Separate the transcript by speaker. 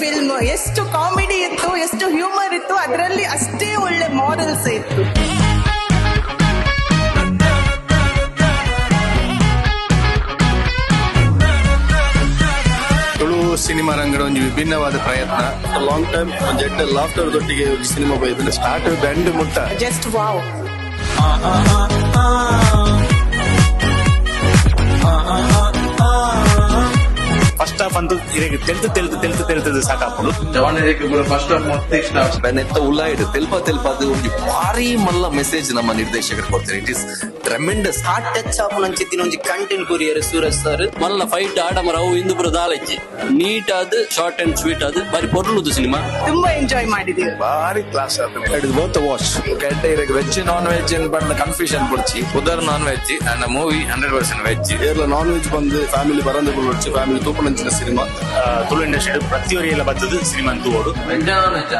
Speaker 1: Film. ಎಷ್ಟು comedy ಇತ್ತು, ಎಷ್ಟು ಹ್ಯೂಮರ್ ಇತ್ತು, ಅದರಲ್ಲಿ ಅಷ್ಟೇ ಒಳ್ಳೆ ಮಾರಲ್ಸ್ ಇತ್ತು.
Speaker 2: ತುಳು ಸಿನಿಮಾ ರಂಗದ ಒಂದು ವಿಭಿನ್ನವಾದ ಪ್ರಯತ್ನ.
Speaker 3: ಲಾಂಗ್ ಟೈಮ್ ಜೆಟ್ ಲಾಫ್ಟರ್ ದೊಟ್ಟಿಗೆ ಸಿನಿಮಾ ಬೈದ್ರೆ.
Speaker 2: ಸ್ಟಾರ್ಟ್ ಬೆಂಡ್ ಮುಟ್ಟ.
Speaker 1: Just wow.
Speaker 4: First half ಅಂತೂ ಇರೆಗ್ ತೆಲ್ತು ತೆಲ್ತು ತೆಲ್ತು ತೆಲ್ತದ್ದು ಸಾಕಾಪುಂಡು.
Speaker 5: ಫಸ್ಟ್ ಹಾಫ್ ಮಸ್ತ್ ಇಷ್ಟ.
Speaker 6: ಬೆನ್ನೆತ್ತ ಉಲಾಯ್ಡ್ ತೆಲ್ಪ ತೆಲ್ಪ ಅದು ಒಂಜಿ ಭಾರಿ ಮಲ್ಲ ಮೆಸೇಜ್ ನಮ್ಮ ನಿರ್ದೇಶಕರು ಕೊಡ್ತಾರೆ. It is tremendous.
Speaker 7: Heart touch ಆಪುನಂಚಿತ್ತಿನ ಒಂಜಿ ಕಂಟೆಂಟ್ ಕೊರಿಯರ್ ಸೂರಜ್ ಸರ್.
Speaker 8: ಮಲ್ಲ ಫೈಟ್ ಆಡಮರ ಅವು ಇಂದು ದಾಲಚ್ಚಿ ನೀಟ್ ಆದ್, ಶಾರ್ಟ್ ಅಂಡ್ ಸ್ವೀಟ್ ಆದ್, ಬಾರಿ ಪೊರ್ಲುದು ಸಿನಿಮಾ.
Speaker 1: ತುಂಬಾ ಎಂಜಾಯ್ ಮಾಡಿದೀವಿ.
Speaker 2: ಭಾರಿ ಕ್ಲಾಸ್ ಆದ. It is worth watch.
Speaker 5: ಕೆಟ್ಟ ವೆಜ್ ನಾನ್ ವೆಜ್ ಬಂದ ಕನ್ಫ್ಯೂಷನ್ ಪುಡ್ಚಿ. ಉದರ್ non veg and movie 100% veg.
Speaker 3: ಏರ್ಲ ನಾನ್ ವೆಜ್ ಬಂದು ಫ್ಯಾಮಿಲಿ ಬರಂದೆ ಬೊಳ್ಳುಡ್ಚಿ, ಫ್ಯಾಮಿಲಿ ತೂಪುನಂಚಿನ ಸಿನಿಮಾ.
Speaker 4: ತುಳು ಇಂಡಸ್ಟ್ರಿ ಪ್ರತಿಯೊರಿಯೆಲ್ಲ ಬತ್ತದು ಸಿನಿಮಾ ತೂವೋಡು.
Speaker 5: Veg non veg.